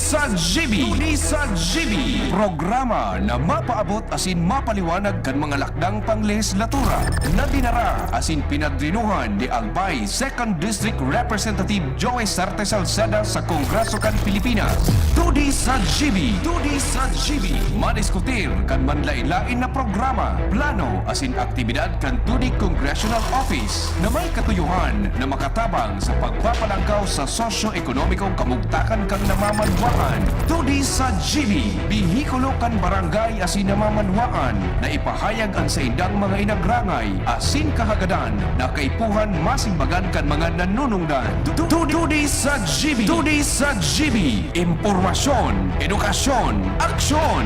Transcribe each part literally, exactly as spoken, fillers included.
Sa G B, Tudi sa G B, programa na mapaabot asin mapaliwanag kan mga lakdang panglehislatura na dinara asin pinadrinuhan ni Albay Second District Representative Joey Sarte Salceda sa Kongreso kan Pilipinas. Tudi sa G B, Tudi sa G B, madiskutir kan manlaen-laen na programa, plano asin aktibidad kan Tudi Congressional Office na may katuyohan na makatabang sa pagpapalangkaw sa sosyo-ekonomikong kamugtakan kan namamanwaan. Tudi sa G B, behikulo kan barangay asin namamanwaan na ipahayag an saindang mga inagrangay asin kahagadan na kaipuhan masimbagan kan mga nanunungdan. Tu-, tu-, Tudi sa G B, Tudi sa G B, impormasyon, edukasyon, aksyon.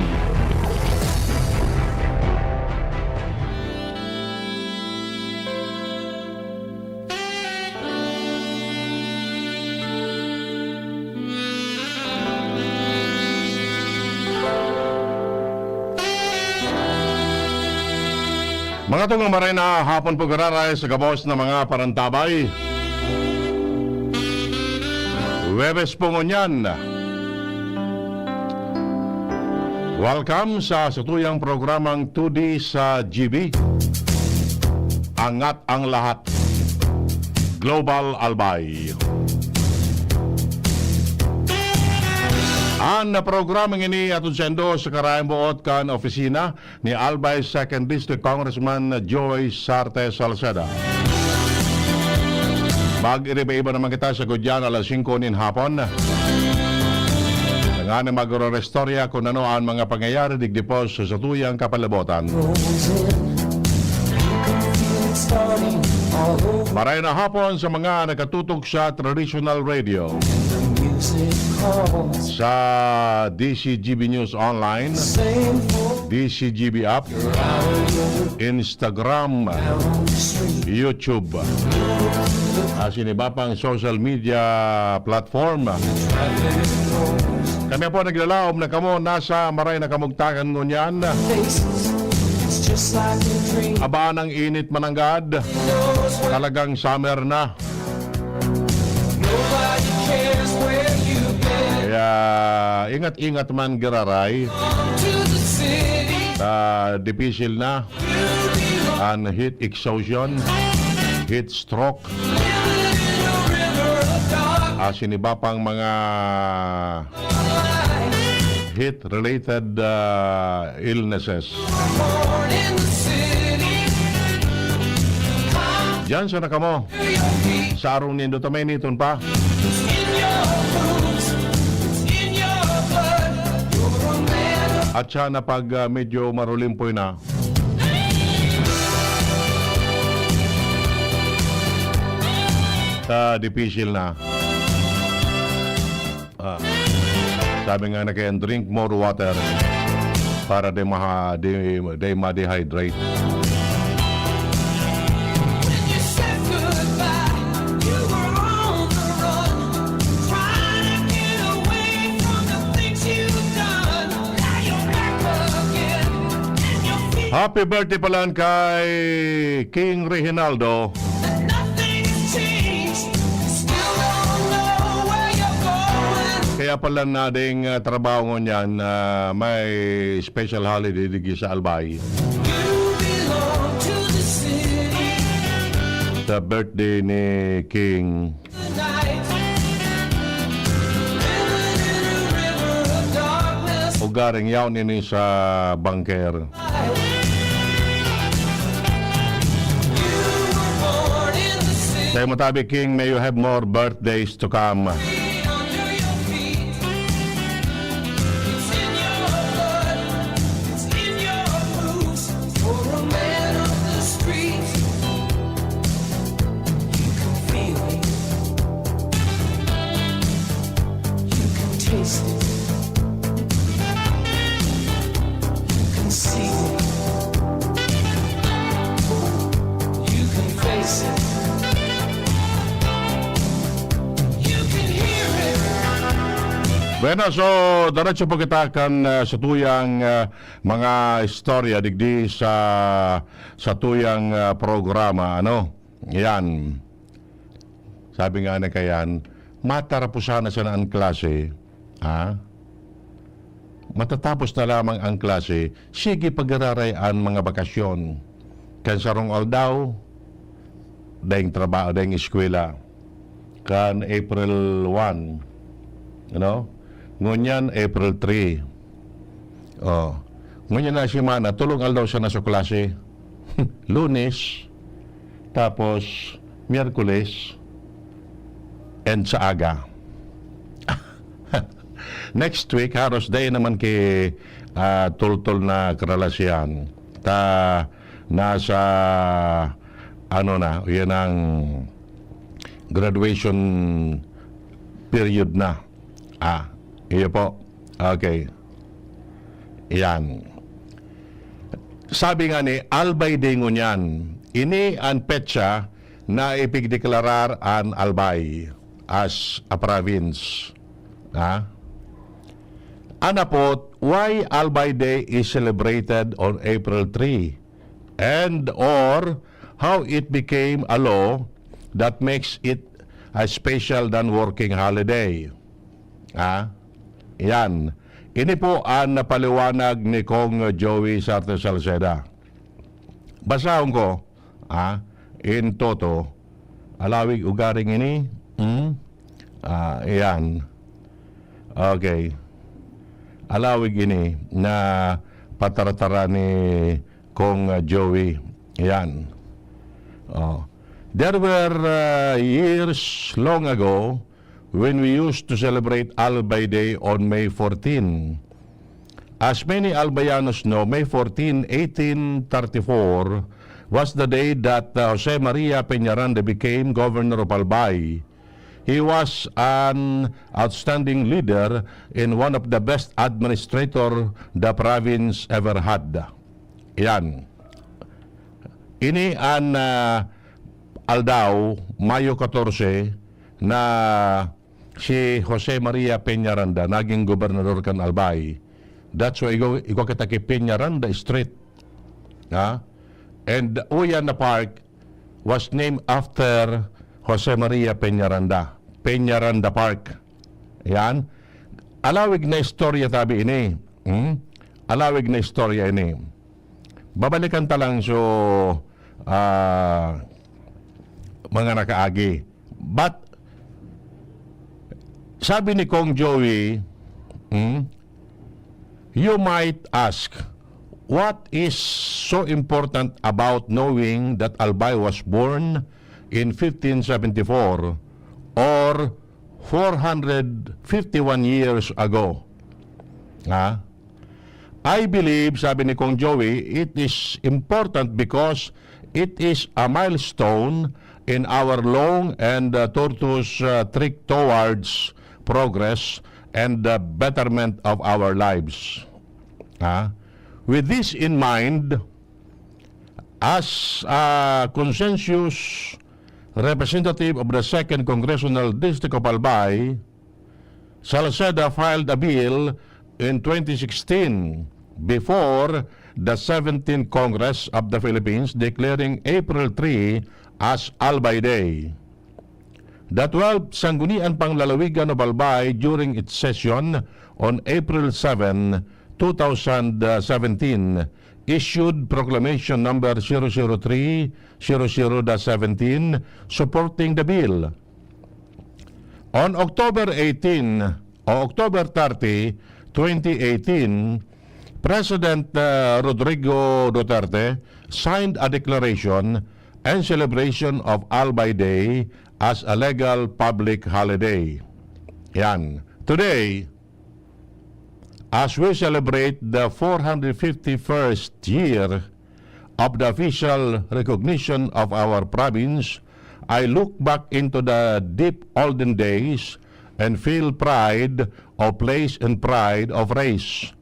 Mga tungang, maray na hapon po, giraray sa gabos na mga parantabay. Huwebes po ngunyan. Welcome sa satuyang programang Tudi sa G B. Angat ang lahat. Global Albay. An programang ini atod saindo sa karayang boot kan opisina ni Albay Second District Congressman Joey Sarte Salceda. Mag-iriba-iba naman kita sa gudyan alas singko nin hapon. Tanganing magre-restorya kun ano an mga pangyayari digdi po sa satuyang kapalabotan. Maray na hapon sa mga nakatutok sa traditional radio. Sa D C G B News Online, D C G B app, Instagram, YouTube, asin iba pang social media platform. Kami po naglalaom na kamo nasa maray na kamugtakan ngunyan. Aba, nang init mananggad. Talagang summer na. Kaya ingat-ingat man, giraray. Ah, dipisil na an heat exhaustion, heat stroke, asin iba pang mga heat-related, ah, illnesses. Diyan sa nakamo, sa arong nindo ta mainiton pa. At siya na pag, ah, medyo marulimpoy na, ah, dipisil na. Ah, sabi nga na kaya, "Drink more water para di maha-, di, di ma-dehydrate." When you said goodbye, you were on the run, trying to get away from the things you've done. Now you're back again, and you're feeling Happy birthday pala kay King Reginaldo. Kaya pala nading, ah, trabaho ngunyan, ah, may special holiday digdi sa Albay. Sa birthday ni King. Ugaring yaon ini sa bangker. Sa'yo mo tabi, King, may you have more birthdays to come. Bueno, so, diretso po kita kan, ah, satuyang, ah, mga istorya digdi sa, satuyang, ah, programa, ano? Yan. Sabi nga na kayan, matarapo sana sana an klase, Ha? Matatapos na lamang ang klase, sige pagiraray an mga bakasyon. Kan sarong aldaw, daing trabaho, daing eskwela. Kan April one, ano? Ngunyan, April three. Oh. Ngunyan na semana, tolong aldaw sana sa klase. Lunes, tapos Miyerkules, and sa aga. Next week, haros dai naman ki, ah, tultol na karalasihan. Ta, nasa, ano na, yan ang graduation period na. Ah, iyo po. Okay. Yan. Sabi nga ni Albay Day ngunyan, ini an petsa na ipigdeklarar an Albay as a province. Ha? An apot, why Albay Day is celebrated on April three? And or how it became a law that makes it a special than working holiday? Ha? Yan. Ini po an napaliwanag ni Kong Joey Sarte Salceda. Basahon ko, ah, in toto, alawig ugaring ini, hmm? Ah, iyan. Okay. Alawig ini na pataratara ni Kong, ah, Joey. Iyan. Oh. There were, ah, years long ago when we used to celebrate Albay Day on May fourteen. As many Albayanos know, May fourteen, eighteen thirty-four was the day that, uh, Jose Maria Peñaranda became governor of Albay. He was an outstanding leader and one of the best administrator the province ever had. Yan. Ini an, ah, aldaw, Mayo katorse, na si Jose Maria Peñaranda naging gobernador kan Albay. That's why igwa, igwa kita ki Peñaranda Street. Ha? And Uyan na Park was named after Jose Maria Peñaranda. Peñaranda Park. Yan. Alawig na istorya tabi ini. Hmm? Alawig na istorya ini. Babalikan ta lang so, ah, mga nakaagi. But, sabi ni Kong Joey, hmm, you might ask, what is so important about knowing that Albay was born in fifteen seventy-four or four hundred fifty-one years ago? Ha? I believe, sabi ni Kong Joey, it is important because it is a milestone in our long and, uh, tortuous, uh, trek towards progress and the betterment of our lives. Ha? With this in mind, as a consensus representative of the Second Congressional District of Albay, Salceda filed a bill in twenty sixteen before the seventeenth Congress of the Philippines declaring April three as Albay Day. The twelfth Sangguniang Panglalawigan of Albay, during its session on April seven, two thousand seventeen, issued Proclamation Number zero zero three, zero zero dash seventeen, supporting the bill. On October eighteen o October thirty, twenty eighteen, President, uh, Rodrigo Duterte signed a declaration and celebration of Albay Day as a legal public holiday. Yan. Today, as we celebrate the four hundred fifty-first year of the official recognition of our province, I look back into the deep olden days and feel pride of place and pride of race.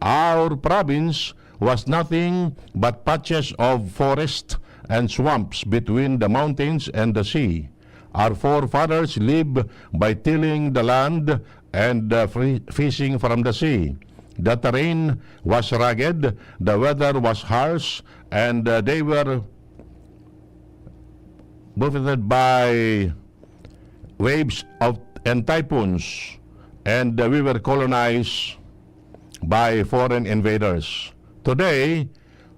Our province was nothing but patches of forest and swamps between the mountains and the sea. Our forefathers lived by tilling the land and, uh, free-, fishing from the sea. The terrain was rugged, the weather was harsh, and, uh, they were buffeted by waves of, and typhoons. and uh, we were colonized by foreign invaders. Today,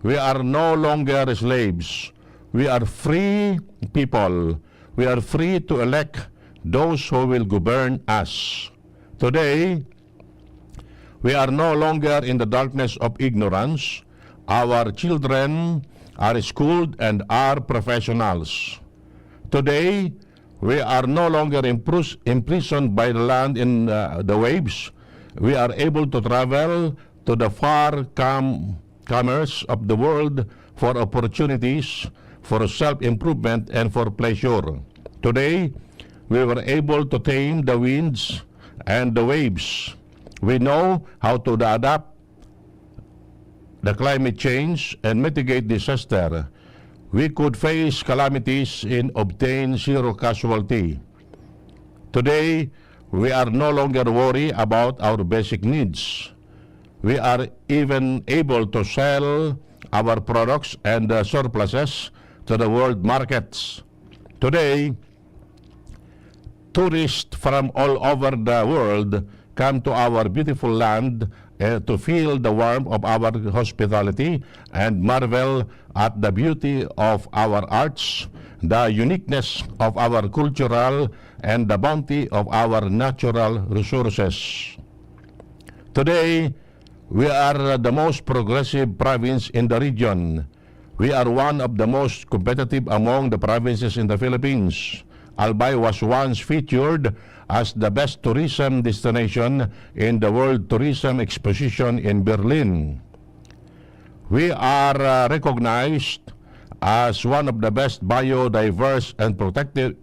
we are no longer slaves. We are free people. We are free to elect those who will govern us. Today, we are no longer in the darkness of ignorance. Our children are schooled and are professionals. Today, we are no longer impris- imprisoned by the land in uh, the waves. We are able to travel to the far com- commerce of the world for opportunities, for self-improvement, and for pleasure. Today, we were able to tame the winds and the waves. We know how to adapt the climate change and mitigate disaster. We could face calamities and obtain zero casualty. Today, we are no longer worried about our basic needs. We are even able to sell our products and uh, surpluses to the world markets. Today, tourists from all over the world come to our beautiful land uh, to feel the warmth of our hospitality and marvel at the beauty of our arts, the uniqueness of our cultural, and the bounty of our natural resources. Today, we are the most progressive province in the region. We are one of the most competitive among the provinces in the Philippines. Albay was once featured as the best tourism destination in the World Tourism Exposition in Berlin. We are uh, recognized as one of the best biodiverse and protective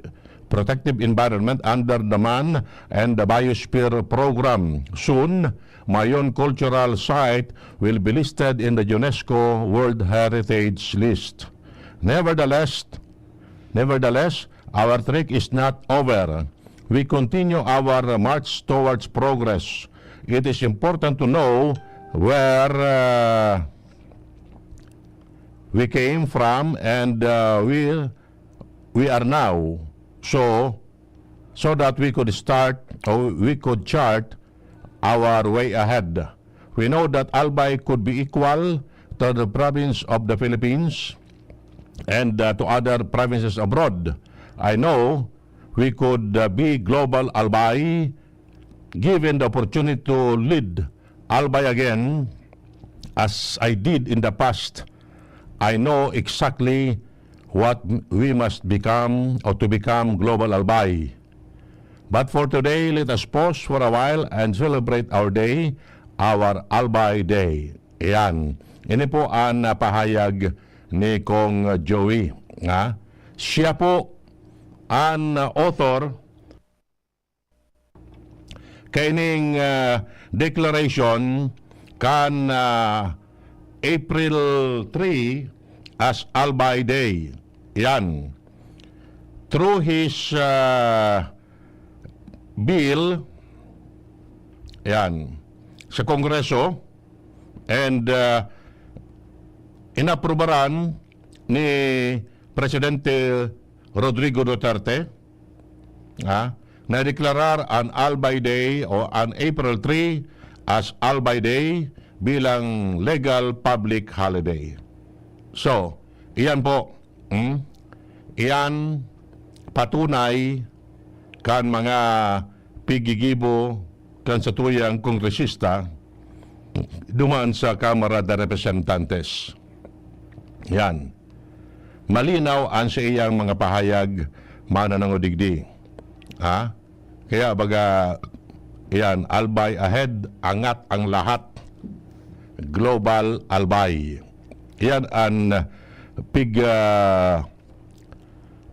protective environment under the MAN and the Biosphere Program. Soon, Mayon Cultural Site will be listed in the UNESCO World Heritage List. Nevertheless, nevertheless, our trek is not over. We continue our march towards progress. It is important to know where uh, we came from and uh, we we are now, so so that we could start or we could chart our way ahead. We know that Albay could be equal to the province of the Philippines and uh, to other provinces abroad. I know we could uh, be global Albay given the opportunity to lead Albay again as I did in the past. I know exactly what we must become or to become global Albay. But for today, let us pause for a while and celebrate our day, our Albay Day. Ayan. Ini po ang ah, pahayag ni Kong Joey. Ha? Siya po ang ah, author kaining ah, declaration kan ah, April three as Albay Day. Yan. Through his ah, bill, yan, sa Kongreso, and ah, inaprubaran ni Presidente Rodrigo Duterte, ah, na deklarar an Albay Day o an April three as Albay Day bilang legal public holiday. So, iyan po, hmm? Iyan patunay kan mga pigigibo kan satuyang kongresista duman sa Kamara de Representantes. Yan. Malinaw an sa iyang mga pahayag, mananangodigdi. Ha? Kaya baga, yan, Albay ahead, angat ang lahat. Global Albay. Yan ang pig uh,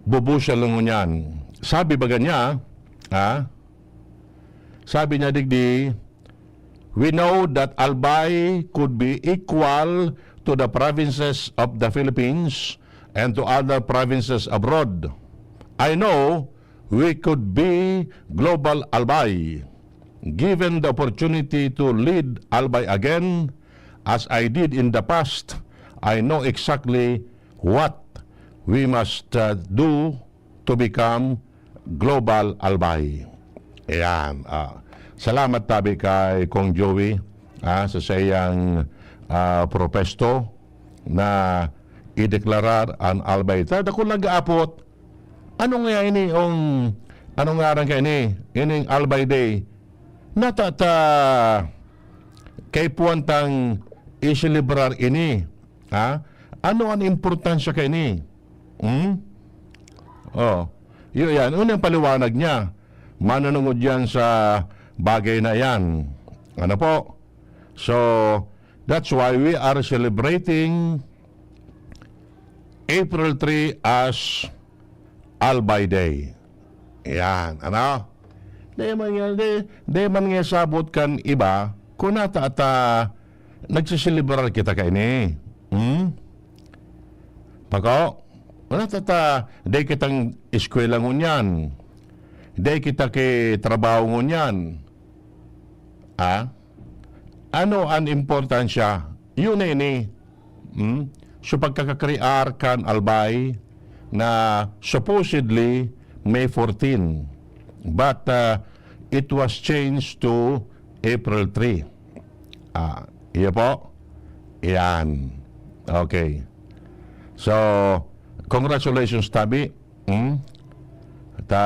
bubusya lang niyan. Sabi baga niya, ha? Sabi niya digdi, we know that Albay could be equal to the provinces of the Philippines and to other provinces abroad. I know we could be global Albay. Given the opportunity to lead Albay again, as I did in the past, I know exactly what we must uh, do to become global Albay. Ayan. Ah. Salamat tabi kay Kong Joey, ah, sa saiyang, ah, propesto na ideklarar an Albay. Ta, dakul nag-aapot. Ano nga ini, ong, ano ngaran ka ini? Ining Albay Day. Nata ta kaipuhan tang iselebrar ini. Ha? Ano an importansya kaini? Hmm? Oh, yun yan. Unang paliwanag niya, manunungod yan sa bagay na yan. Ano po? So, that's why we are celebrating April three as Albay Day. Yan, ano? Di man nga, di, di man nga sabot kan iba, kung nata ta nagsiselebrar kita kaini. Hmm? Pako, wala ta ta, di kitang eskwela ngunyan. Di kita ki trabaho ngunyan. Ah? Ano an importansya? Yun na ini. Hmm? So, pagkakakrear kan Albay na supposedly May fourteen, but, uh, it was changed to April three. Ah, iyo po. Yan. Okay. So, congratulations, tabi. Hmm? Ta,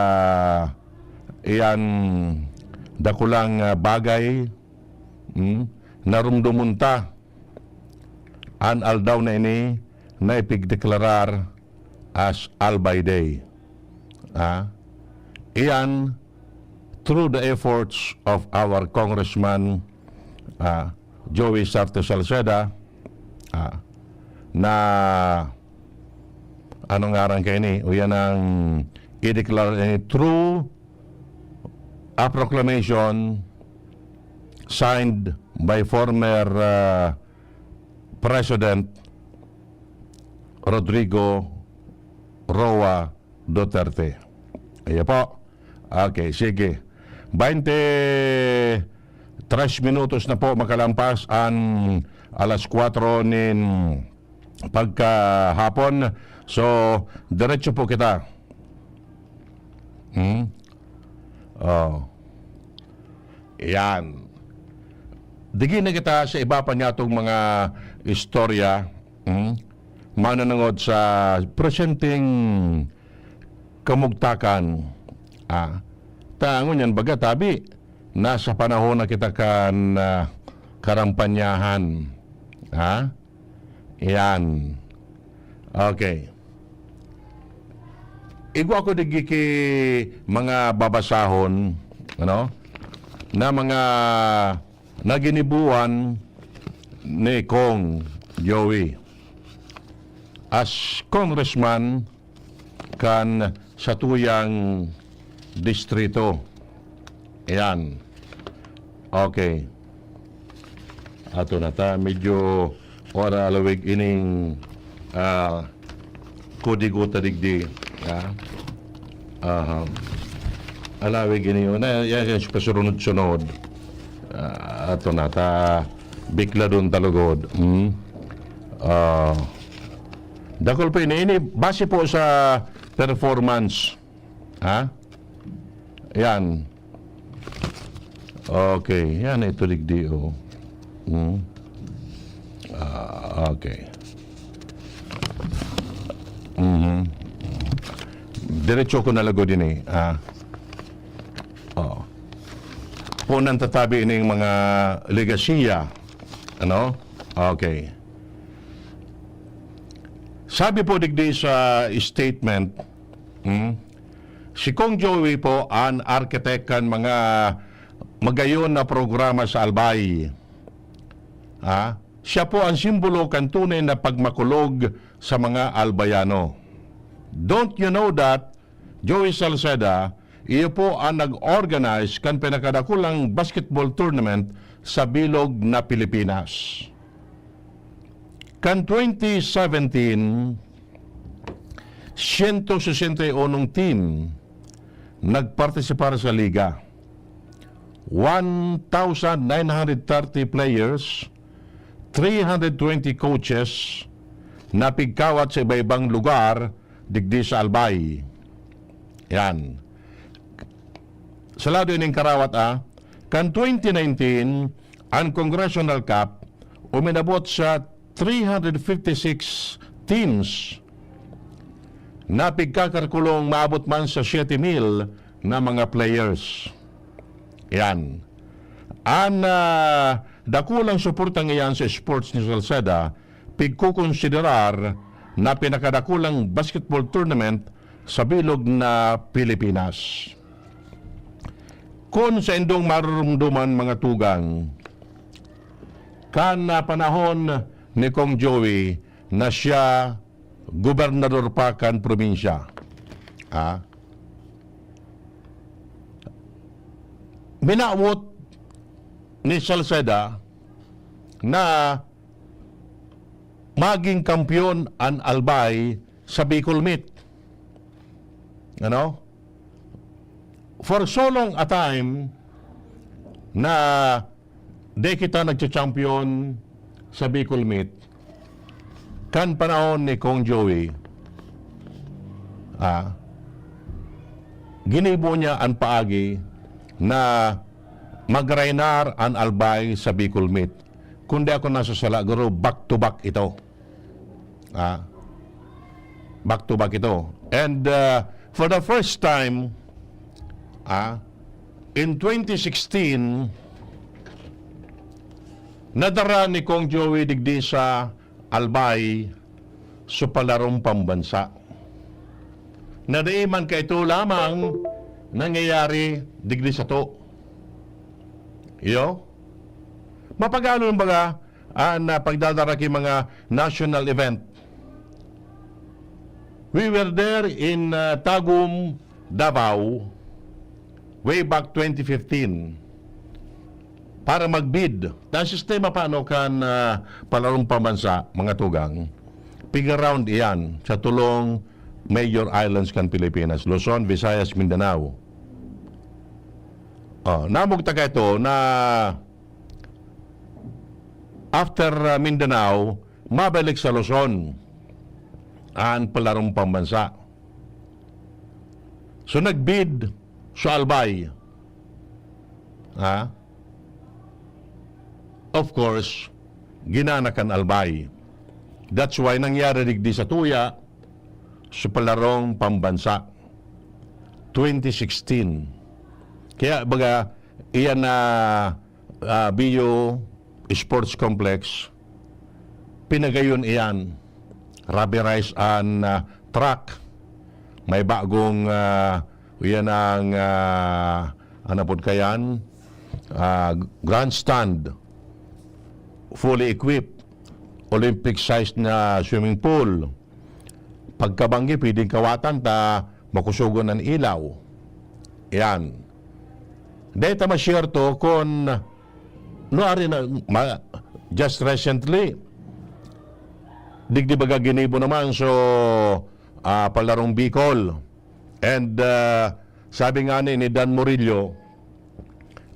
iyan, dakulang, ah, bagay, hmm? Narumdomon ta an aldaw na ini na ipigdeklarar as Albay Day. Ah, iyan, through the efforts of our Congressman, ah, Joey Sarte Salceda, ah, na, ano ngaran kaini? O yan ang i-declare ini through a proclamation signed by former, ah, President Rodrigo Roa Duterte. Ayan po. Okay, sige. Baynte tres minutos na po makalampas an alas kwatro nin pagkahapon. So, diretso po kita. Hmm? Oh. Yan. Digi na kita sa iba pa niyatong mga istorya, hmm? Mananangod sa presenting kamugtakan. Ah, ta, ngunyan, baga, tabi, nasa panahon na kita kan, ah, karampanyahan. Ha? Yan. Okay. Igwa ko digdi ki mga babasahon, ano, na mga naginibuan ni Kong Joey as congressman kan satuyang distrito. Ayan. Okay. Ato na ta, medyo ora alawig ining, ah, kodigo ta digdi. Ah. Aha. Alawig ini, oh, na, yan, yan, pasurunod-sunod. Ah, ato na ta, bikladon ta lugod. Hmm? Ah, dakul po ini. Ini, base po sa performance. Ha? Yan. Okay. Yan, ito digdi, oh. Hmm. Ah, okay. Mhm. Diretso ko na lugod ini, ah. Oh. Punan tatabi ining mga legasiya. Ano? Okay. Sabi po digdi sa statement, hmm, si Kong Joey po an architect kan mga magayon na programa sa Albay. Ah, siya po ang simbolo kan tunay na pagmakulog sa mga Albayano. Don't you know that Joey Salceda, iyo po ang nag-organize kan pinakadakulang basketball tournament sa bilog na Pilipinas. Kan twenty seventeen, siyento sesenta y unong team nagpartisipar sa liga. One thousand nine hundred thirty players, three hundred twenty coaches, napigkawat sa iba-ibang lugar digdi sa Albay. Yan. Sa lado ining karawat, ah, Kan twenty nineteen, an Congressional Cup uminabot sa three hundred fifty-six teams na pigkakalkulong maabot man sa siyete mil na mga players. Yan. An, ah, dakulang suportang iyan sa sports ni Salceda, pigkokonsiderar na pinakadakulang basketball tournament sa bilog na Pilipinas. Kun saindong marurumduman, mga tugang, kan, ah, panahon ni Kong Joey na siya gobernador pa kan probinsya, ah, minawot ni Salceda na maging kampeon an Albay sa Bicol Meet. Ano? For so long a time na di kita nagcha-champion sa Bicol Meet, kan panahon ni Kong Joey, ah, ginibo niya an paagi na magrainar an Albay sa Bicol Meet. Kun di ako nasasala, garo, back to back ito. Ah, back to back ito. And, ah, for the first time, ah, in twenty sixteen, nadara ni Kong Joey digdi sa Albay so palarong pambansa, na dai man kaito lamang nangyayari digdi sato. Iyo? Mapagano lang baga an, ah, pagdadara ki mga national event? We were there in, ah, Tagum, Davao, way back twenty fifteen para magbid. Ang sistema paano kan, ah, palarong pambansa, mga tugang, piga-round iyan sa tulong major islands kan Pilipinas, Luzon, Visayas, Mindanao. Oh, namugta ka ito na after, ah, Mindanao, mabalik sa Luzon an palarong pambansa. So, nagbid sa Albay. Ha? Of course, ginana kan Albay. That's why nangyari digdi sa tuya, sa palarong pambansa, twenty sixteen. Kaya, baga, iyan na, ah, Bio Sports Complex, pinagayon iyan. Rubberized an, ah, track. May bagong, ah, iyan ang, ah, ano pod kayan? Ah, grandstand. Fully equipped. Olympic-sized na swimming pool. Pagkabanggi, pwedeng kawatan ta makusogon an ilaw. Yan. Dai ta masyerto kun nuari na, ma-, just recently, digdi baga ginibo naman so, ah, palarong Bicol. And, ah, sabi nga ni, ni Dan Murillo,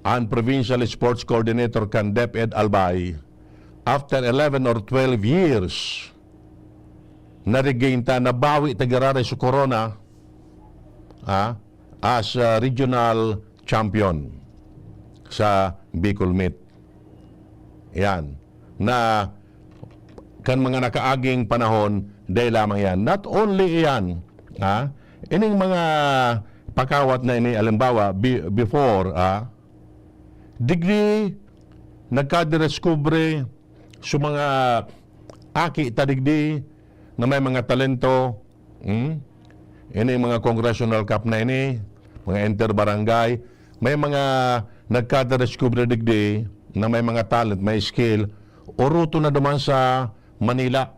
ang Provincial Sports Coordinator kan DepEd Albay, after eleven or twelve years, na-regain ta, nabawi ta giraray sa corona, ah, as a regional champion sa Bicol Meet. Yan. Na kan mga nakaaging panahon, dai lamang yan. Not only iyan, ha? Ining mga pakawat na ini, alimbawa, be-, before, ha? Digdi, nagkadiskubre sa mga aki ta digdi na may mga talento, hmm? Ini mga congressional cup na ini, mga inter-barangay, may mga nagkadiskubre digdi na may mga talent, may skill, uruto na duman sa Manila.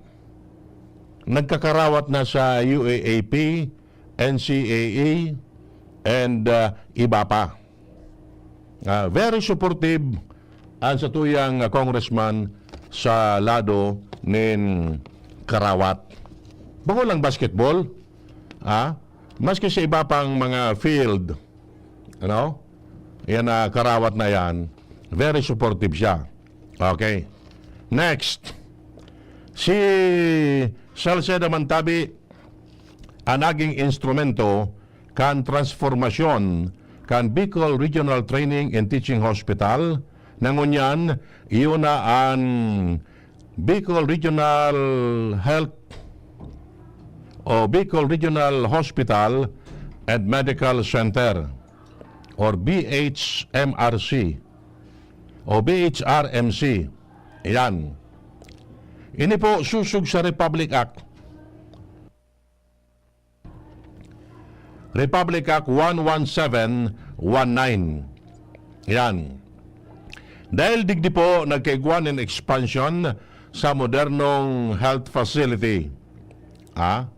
Nagkakarawat na sa U A A P, N C A A, and, ah, iba pa. Ah, very supportive ang satuyang, ah, congressman sa lado nin karawat. Bako lang basketball, ah, maski sa iba pang mga field, ano? Yan, ah, karawat na yan, very supportive siya. Okay. Next, si Salceda Mantabi, ang naging instrumento kan transformasyon kan Bicol Regional Training and Teaching Hospital, na ngunyan iyo na an Bicol Regional Health o Bicol Regional Hospital and Medical Center or B H M R C o B H R M C. Yan. Ini po susog sa Republic Act. Republic Act one one seven one nine. Yan. Dahil digdi po nagkaigwa nin expansion sa modernong health facility. Ha?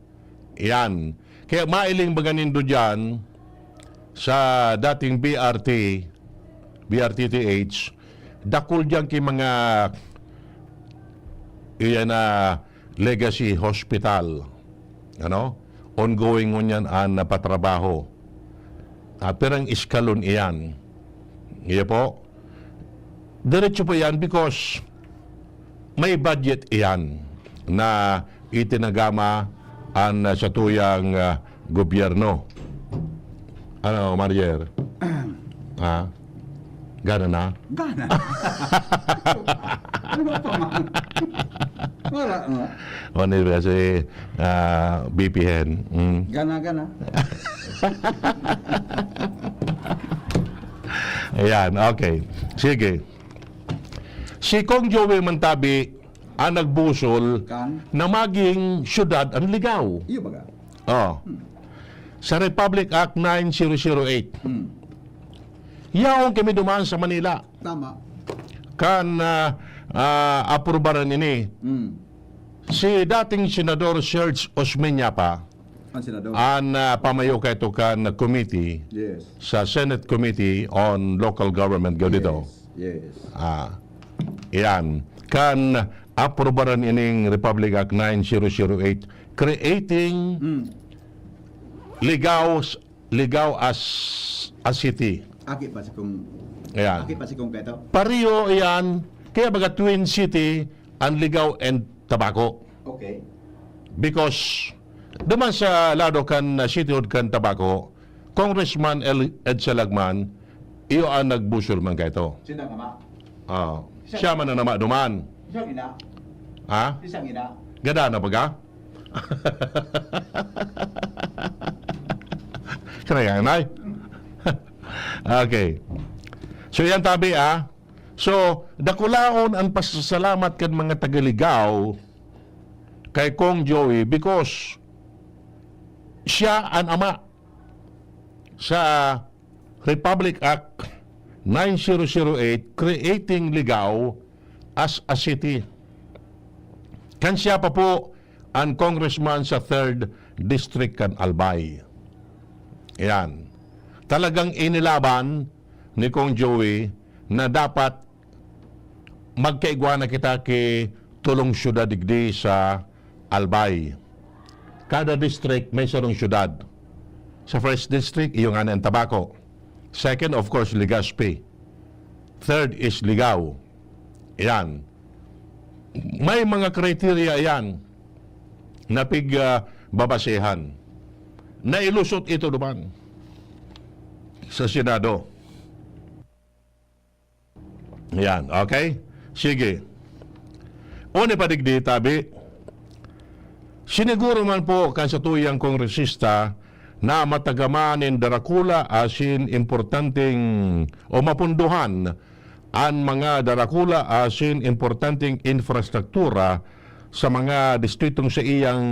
Yan. Kaya mailing baga nindo diyan sa dating B R T, B R T T H, dakul diyan ki mga, iyan na, legacy hospital. Ano? Ongoing ngunyan an napatrabaho. Ah, pirang eskalon iyan. Iyo po. Diretso po iyan because may budget iyan na itinagama an, ah, satuyang, ah, gobyerno. Ano, Marier? Ha? Gana na? Gana. Ano pa man? Wala, no? O, ni kasi, ah, B P N. Mm. Gana, gana. Ayan, okay. Sige. Si Cong Joey Mantabi ang nagbusol Kan? na maging syudad ang Ligao. Iyo baga? Oh. Hmm. Sa Republic Act nine zero zero eight. Hmm. Yaon kami duman sa Manila. Tama. Kan, ah, ah, aprubaran ini. Hmm. Si dating Senador Serge Osmeña pa, Ang senador. an, ah, pamayo kaito kan committee, Yes. sa Senate Committee on Local Government, gabito. Yes. Yes. Ah, iyan. Kan aprubaran ining Republic Act nine zero zero eight, creating Hmm. Ligao, Ligao as a city. Aki pa si Cong, Ayan. aki pa si Cong Beto. Pareho iyan, kaya baga Twin City, an Ligao and Tabaco. Okay. Because, duman sa lado kan, uh, cityhood kan Tabaco, Congressman El-, Ed Salagman, iyo ang nagbusol man kaito. Sino ang ama? Ah, Siya. siya man ang nama duman. Siyang ina. Ha? Isang ina. Gada na baga? Kaya yan, ay. Okay. So, yan tabi, ah. So, dakulaon ang pasasalamat kan mga taga-Ligao kay Cong Joey because siya an ama sa Republic Act nine zero zero eight, creating Ligao as a city. Kan siya pa po an congressman sa third District kan Albay. Ayan. Talagang inilaban ni Cong Joey na dapat magkaigwa na kita ki tolong syudad digdi sa Albay. Kada district may sarong syudad. Sa first district, iyo ngani an Tabaco. Second, of course, Legazpi. Third is Ligao. Yan. May mga criteria yan na pig, ah, babasehan. Nailusot ito duman sa Senado. Yan, okay? Sige. Una pa digdi, tabi. Siniguro man po kan satuyang kongresista na matagama nin darakula asin importanteng o mapundohan an mga darakula asin importanteng infrastruktura sa mga distritong saiyang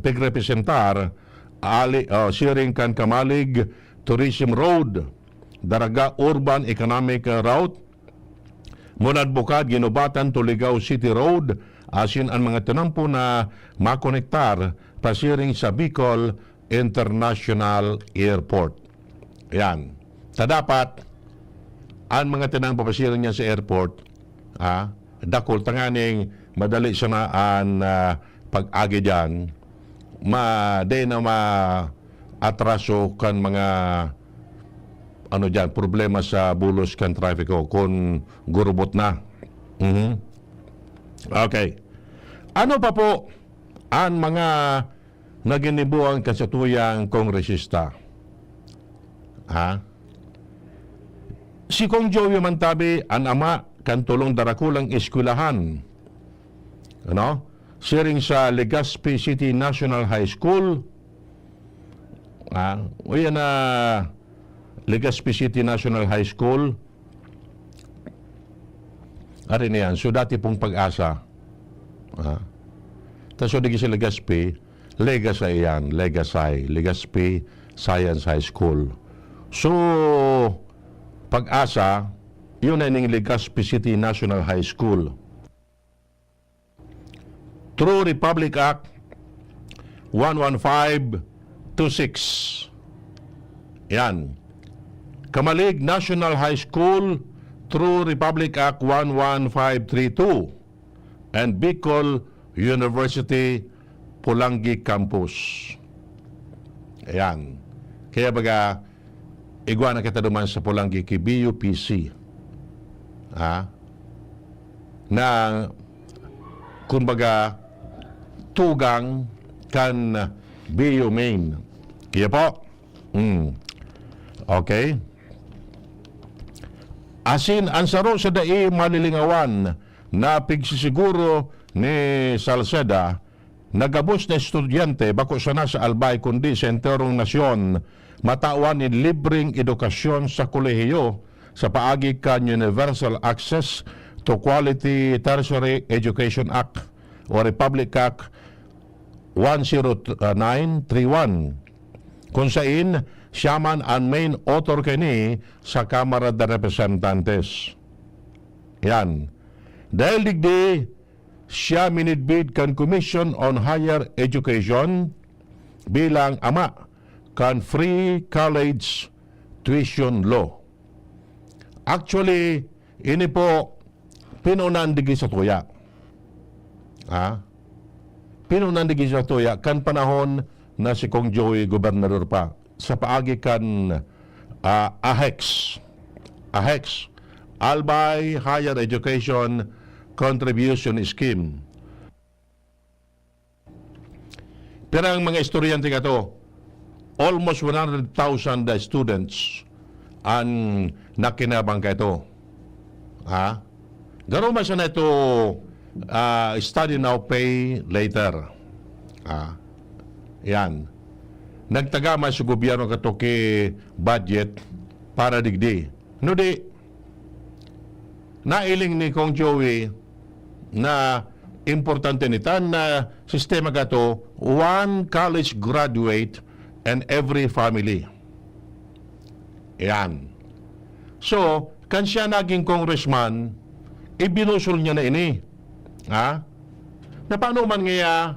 pigrepresentar, ali, ah, siring kan Camalig Tourism Road, Daraga Urban Economic Route, Munadbukad, Guinobatan to Ligao City Road, asin an mga tinampo na makonektar pasiring sa Bicol International Airport. Yan. Ta dapat, an mga tinampo pasiring niyan sa airport, ah, dakul, tanganing madali sana an, ah, pag-agi diyan, ma-, di na ma-atraso kan mga, ano diyan, problema sa bulos kan trapiko kun gurubot na. Mhm. Okay. Ano pa po an mga naginibuan kan satuyang kongresista? Ha? Si Kong Joey man tabi an ama kan tolong darakulang eskwelahan, ano? Siring sa Legazpi City National High School. Ah, o yan na Legazpi City National High School. Ari na yan. So, dati pong Pag-asa. Ah. Tas so, digi sa Legazpi, Legazay yan. Legazay. Legazpi Science High School. So, Pag-asa, yun na ning Legazpi City National High School. True Republic Act one one five two six. Yan. Kamalig National High School, True Republic Act one one five three two. And Bicol University, Polangui Campus. Ayan. Kaya baga, igwa na kita duman sa Polangui ki B U P C. Ha? Na, kumbaga, tugang kan B U Main. Kaya po? Hmm. Okay. Asin, an saro sa dai malilingawan na pigsisiguro ni Salceda na gabos na estudyante, bako sana sa Albay kundi sa enterong nasyon, matawan nin libreng edukasyon sa kolehiyo sa paagi kan Universal Access to Quality Tertiary Education Act o Republic Act one zero nine three one, kun sain siya man an main author kaini sa Kamara de Representantes. Yan. Dahil digdi, siya minidbid kan Commission on Higher Education bilang ama kan free college tuition law. Actually, ini po, pinunan digdi sa tuya. Ha? Pinunan digdi sa tuya kan panahon na si Kong Joey gobernador pa, sa paagi kan, ah, AHEC. AHEC, Albay Higher Education Contribution Scheme. Pero ang mga estudyante kato, almost one hundred thousand students an nakinabang kaito. Ha? Garo man sana ito, ah, study now, pay later. Ah, yan. Nagtaga man sa gobyerno kato ki budget para digdi. No di, nailing ni Kong Joey na importante nitan na sistema kato, one college graduate and every family. Yan. So, kan siya naging congressman, ibinusol niya na ini. Ha? Na paano man ngaya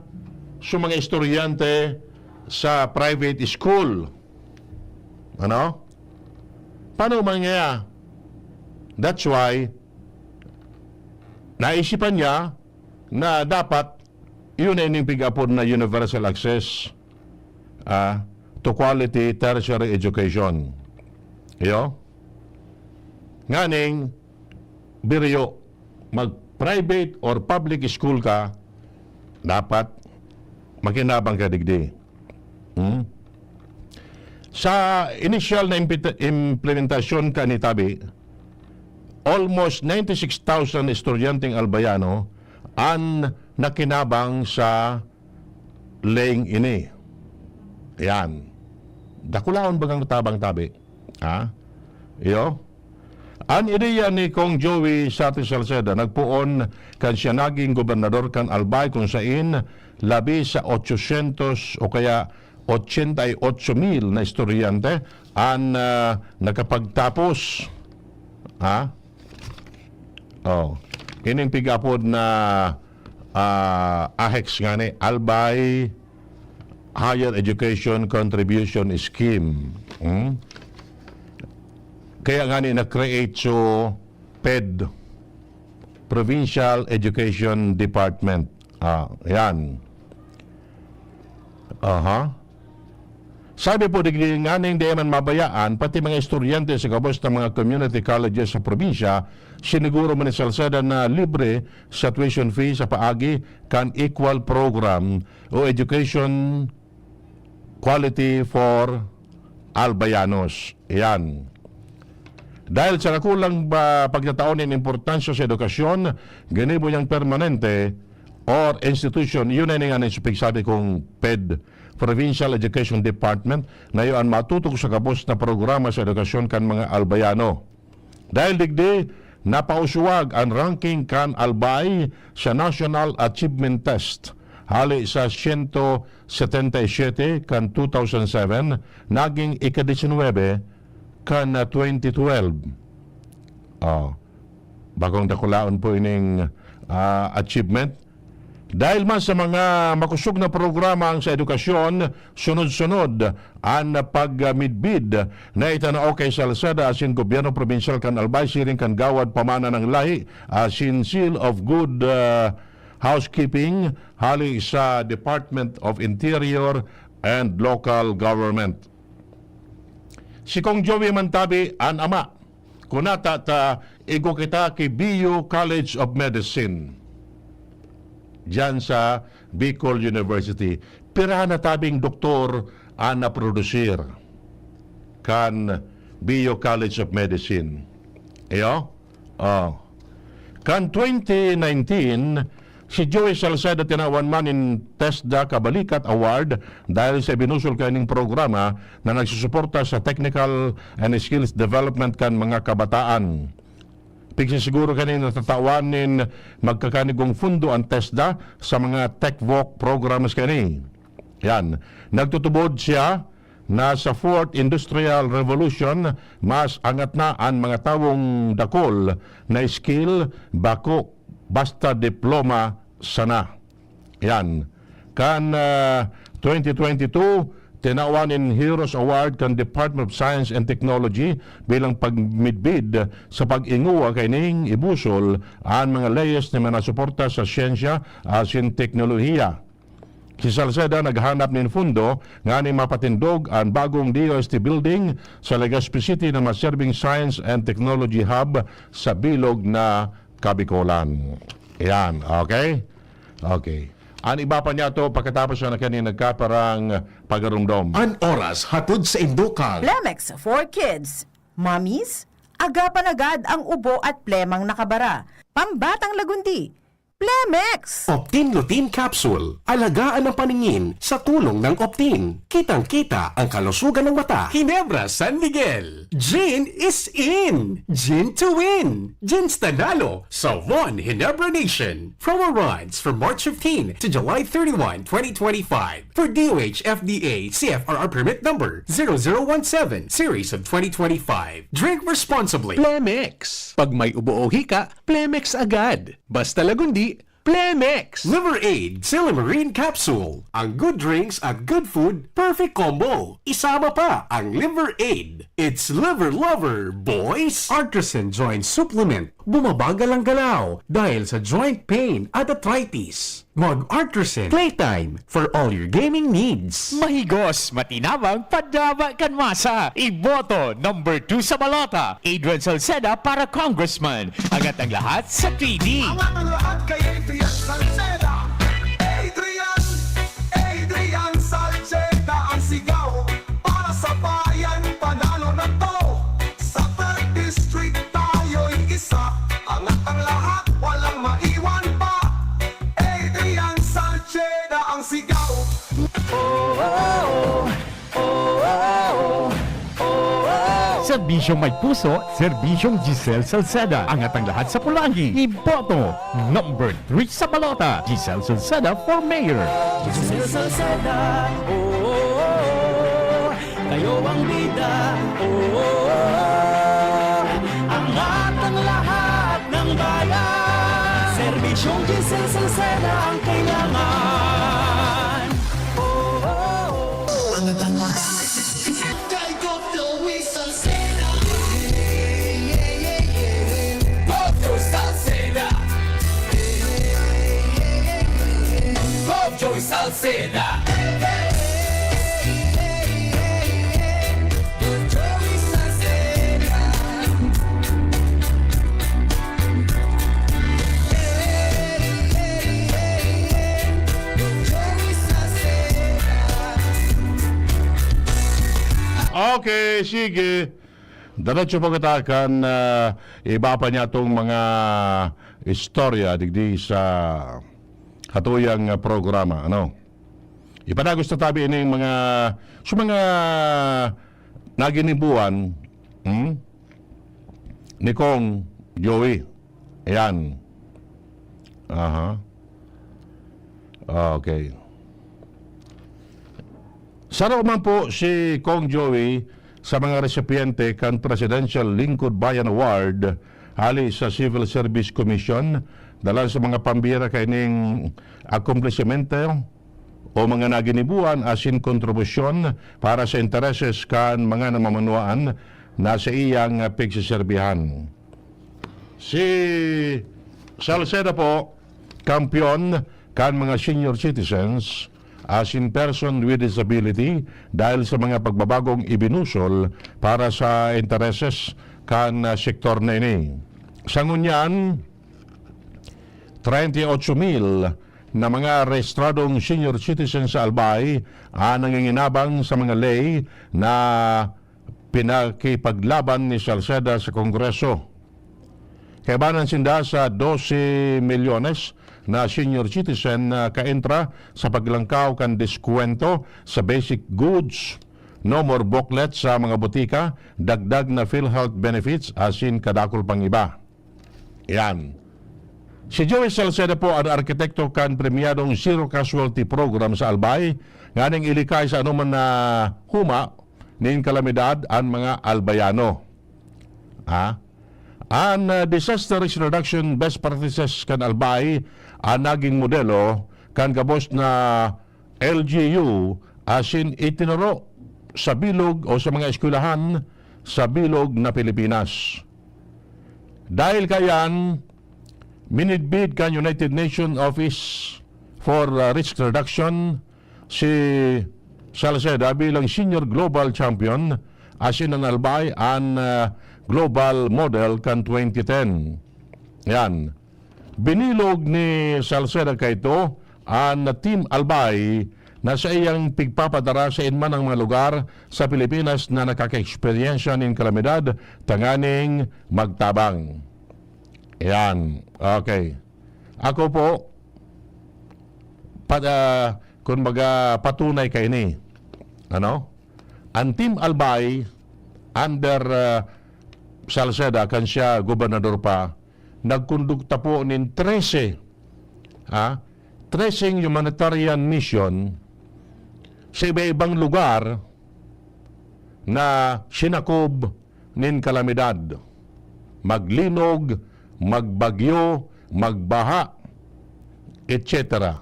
sa mga estudyante sa private school? Ano? Paano man ngaya? That's why, naisipan niya na dapat yun ay ning pig-apod na universal access, ah, to quality tertiary education. Iyo? Nganing, biryo, mag-private or public school ka, dapat makinabang ka digdi. Hmm? Sa initial na impita-, implementasyon kan itabi, almost ninety-six thousand estudyanteng Albayano an nakinabang sa leyeng ini. Yan. Dakulaon bagang tabang tabi. Ha? Iyo? An ideya ni Kong Joey Sati Salceda nagpoon kan siya naging gobernador kan Albay, kun sain labi sa ochocientos o kaya ochenta y ocho mil na estudyante an, ah, nakapagtapos. Ha? Oh. Ining pig-apod na, ah, AHEC ngani, Albay Higher Education Contribution Scheme. Hmm? Kaya ngani na-create so PED, Provincial Education Department. Ah, yan. Aha. Sabi po, digdi nganing di man mabayaan, pati mga estudyante sa gabos na mga community colleges sa probinsya, siniguro man ni Salceda na libre sa tuition fee sa paagi kan equal program o education quality for Albayanos. Yan. Dahil sa kakulang ba pagtatao nin importansya sa edukasyon, ginibo niyang permanente or institution, yun na nga nin pigsabi kong ped, Provincial Education Department, na iyo an matutok sa gabos na programa sa edukasyon kan mga Albayano. Dahil digdi, napauswag an ranking kan Albay sa National Achievement Test. Hali sa siyento setenta y siyete kan two thousand seven, naging ikadisinuwebe kan, ah, twenty twelve. Oh, bagong dakulaon po ining, ah, achievement. Dahil man sa mga makusog na programa ang sa edukasyon, sunod-sunod an pagmidbid na itanao kay Salceda asin gobyerno probinsyal kan Albay siring kan Gawad Pamana ng Lahi asin Seal of Good, ah, Housekeeping hali sa Department of Interior and Local Government. Si Kong Joey Mantabi an ama. Kunata ta igwa kita ki B U College of Medicine, diyan sa Bicol University. Pirahan na tabing doktor an naprodusir kan B U College of Medicine. Iyo? Oh. Kan twenty nineteen, si Joey Salcedo tinawan man nin TESDA Kabalikat Award dahil sa ibinusol kaining programa na nagsusuporta sa technical and skills development kan mga kabataan. Pigsisiguro kani na tatawan nin magkakanigong fundo an TESDA sa mga TechVoc programs kani. Yan. Nagtutubod siya na sa Fourth Industrial Revolution, mas angat na an mga tawong dakul na skill, bako basta diploma sana. Yan. Kan, ah, twenty twenty-two, tinawan nin Heroes Award kan Department of Science and Technology bilang pagmidbid sa pag-inguwa kaining ibusol an mga leyes na manasuporta sa siyensya asin teknolohiya. Si Salceda naghanap nin fundo nganing mapatindog an bagong D O S T building sa Legazpi City na maserbing Science and Technology Hub sa bilog na Kabikolan. Yan, okay? Okay. An iba pa niya to, pagkatapos na kani nagkaparang pagarumdom. An oras hatod sa indokal. Plemex for kids. Mommies, agapan agad ang ubo at plemang nakabara. Pambatang lagundi. Plemex! Optin Lutein Capsule. Alagaan ang paningin sa tulong ng Optin. Kitang-kita ang kalusugan ng mata. Ginebra San Miguel. Gin is in! Gin to win! Gin Stanalo sa One Ginebra Nation. Promo runs from March fifteen to July thirty-one, twenty twenty-five. For D O H F D A C F R R permit number zero zero one seven series of twenty twenty-five. Drink responsibly. Plemex. Pag may ubo o hika, Plemex agad. Basta lagundi, Plemex! Liver Aid Silymarin Capsule. Ang good drinks at good food, perfect combo. Isama pa ang Liver Aid. It's Liver Lover, boys! Artisan Joint Supplement. Bumabagal ang galaw dahil sa joint pain at arthritis. Mag-Artisan. Playtime for all your gaming needs. Mahigos, matinabang, padaba kan masa. Iboto, number two sa balota. Adrian Salceda para congressman. Angat ang lahat sa three D. Angat ang lahat kay Adrian Salceda. Adrian, Adrian Salceda ang sigaw. Para sa bayan, panalo na to. Sa third district, tayo'y isa. Angat ang lahat, walang maiwan pa. Adrian Salceda ang sigaw. Serbisyong may puso, serbisyong Giselle Salceda. Angat ang lahat sa Pulangi. Iboto, number three sa balota, Giselle Salceda for mayor. Giselle Salceda, oo, kayo ang bida, oo, angat ang lahat ng bayan. Serbisyong Giselle Salceda ang kailangan. Oo, angat ang lahat. Kay Gov Joey Salceda. Gov Joey Salceda. Gov Joey Salceda. Okay, sige. Diretso po kita kan, ah, iba pa niya tong mga istorya digdi sa hatuyang, ah, programa, ano? Ipadagos ta tabi ining mga, sa mga naginibuan, hmm? Ni Kong Joey. Ayan. Aha. Okay. Saro man po si Kong Joey sa mga resyipyente kan Presidential Lingkod Bayan Award hali sa Civil Service Commission, dalan sa mga pambira kaining akomplisimento o mga naginibuan asin kontribusyon para sa intereses kan mga namamanwaan na sa iyang pigsiserbihan. Si Salceda po, kampiyon kan mga senior citizens asin person with disability dahil sa mga pagbabagong ibinusol para sa intereses kan, ah, sektor na ini. Sa ngunyan, treinta y ocho mil na mga rehistradong senior citizen sa Albay ang nanginginabang sa mga ley na pinakipaglaban ni Salceda sa Kongreso. Kaibanan sinda sa dose milyones na senior citizen na kaentra sa paglangkaw kan diskwento sa basic goods, no more booklet sa mga botika, dagdag na PhilHealth benefits, asin kadakul pang iba. Yan. Si Joey Salceda po an arkitekto kan premyadong Zero Casualty Program sa Albay, nganing ilikay sa anoman na huma nin kalamidad an mga Albayano. Ha? An, ah, Disaster Risk Reduction Best Practices kan Albay an naging modelo kan gabos na L G U asin itinuro sa bilog o sa mga eskwelahan sa bilog na Pilipinas. Dahil kaiyan, minidbid kan United Nations Office for, uh, Risk Reduction si Salceda bilang Senior Global Champion asin an Albay an, uh, global model kan twenty ten. Yan. Binilog ni Salceda kaito an Team Albay na saiyang pigpapadara sa inman ang mga lugar sa Pilipinas na nakaka-eksperyensya nin kalamidad tanganing magtabang. Yan. Okay. Ako po, pa, ah, kumbaga, patunay kaini. Ano? An Team Albay, under, ah, Salceda, kan siya gobernador pa, nagkondukta po nin trese, ha? Treseng humanitarian mission sa iba-ibang lugar na sinakob nin kalamidad. Maglinog, magbagyo, magbaha, et cetera.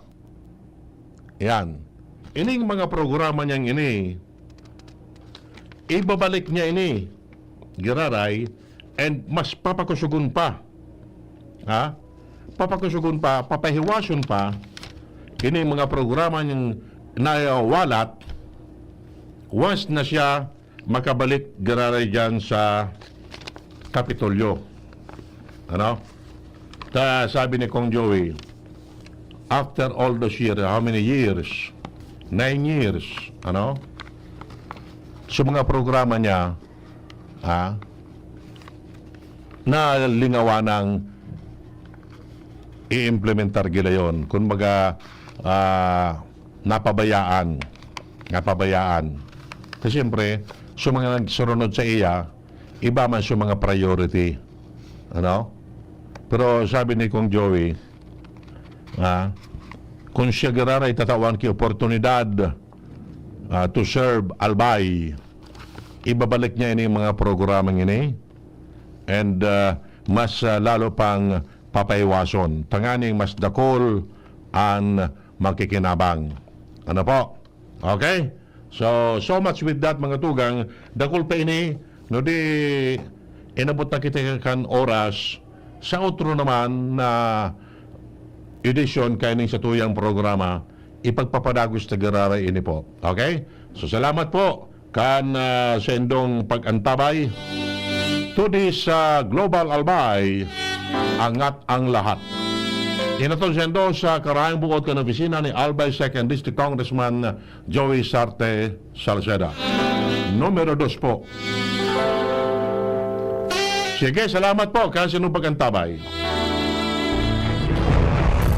Yan. Ining mga programa niyang ini, ibabalik niya ini, giraray, and mas papakusugon pa. Ha? Papakusugon pa, papahiwason pa, ini mga programa niyang nawalat, once na siya makabalik giraray diyan sa Kapitolyo. Ano? Ta, sabi ni Kong Joey, after all those years, how many years? Nine years. Ano? Sa mga programa niya, ha? Na lingawanang i-implementar gila yon. Kumbaga, ah, napabayaan. Napabayaan. Kasi siyempre, sa mga nagsurunod sa iya, iba man sa mga priority. Ano? Pero sabi ni Kong Joey, ah, kung siya giraray tatawan ki oportunidad, ah, to serve Albay, ibabalik niya ini mga programang ini, and, ah, mas, ah, lalo pang papaiwason, tanganing mas dakul an makikinabang. Ano po? Okay? So, so much with that, mga tugang. Dakul pa ini, no, di inabot na kita kan oras. Sa otro naman na edisyon kaining satuyang programa, ipagpapadagos ta giraray ini po. Okay? So, salamat po kan, ah, sa indong pag-antabay. Today sa Global Albay, angat ang lahat. Inatod sendo sa karayang buot kan opisina ni Albay Second District Congressman Joey Sarte Salceda. Numero dos po. Sige, salamat po, kan sinupag an tabay.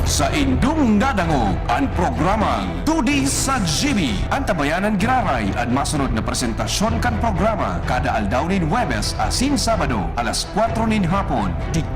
Sa indong nadangog an programang Todi sa G B, antabayanan giraray an masunod na presentasyon kan programa kada aldaw nin Huwebes asin Sabado, alas kwatro nin hapon, digdi